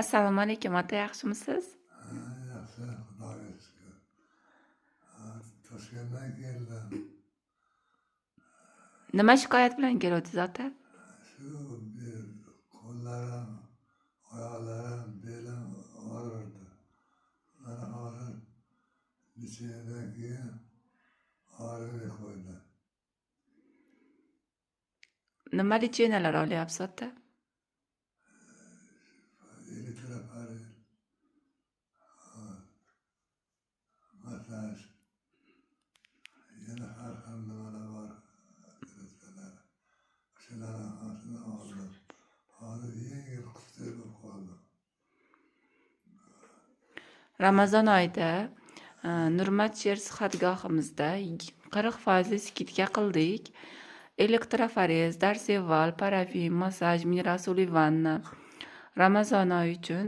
Assalomu alaykum ota, yaxshimisiz? Ha, yaxshi, Xudoga shukur. Ha, Toshkentdan keldim. Nima shikoyat bilan keluvdingiz, ota? Shu bir qo'llarim, oyoqlarim, belim og'rirdi. Mana hozir necha yildan keyin og'rimay qo'ydi. Nima лечения lar olyapsiz, ota? Elektroforez, massaj, yana har xil nimalar bor, operatsiyalar. O'shalarni hammasini oldim. Hozir yengil qusday bo'lib qoldim. Ramazon oyida Nurmat Sher sihatgohimizda 40 foizli скидка qildik. Elektroforez, darseval, parafin, massaj, mineral suvli vanna. Ramazon oyi uchun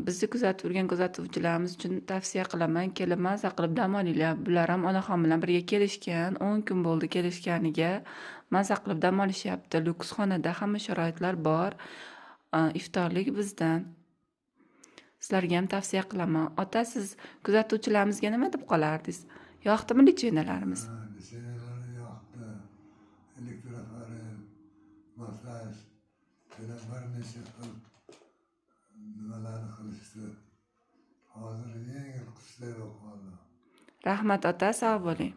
bizni kuzatib yurgan kuzatuvchilarimiz uchun tavsiya qilaman, kelib maza qilib dam olinglar. Bular ham onaxon bilan birga kelishgan, 10 kun bo'ldi kelishganiga. Maza qilib dam olishyapti. Lyuks xonada hamma sharoitlar bor. Iftorlik bizdan. Sizlarga ham tavsiya qilaman. Ota, siz kuzatuvchilarimizga nima deb qolardingiz? Yoqdimi лечения larimiz? Ha, лечения lari yoqdi. Elektroforez, massaj, yana bir necha xil nimalarni qilishdi. Hozir yengil qusday bo'lib qoldim. Rahmat, ota, sog' bo'ling.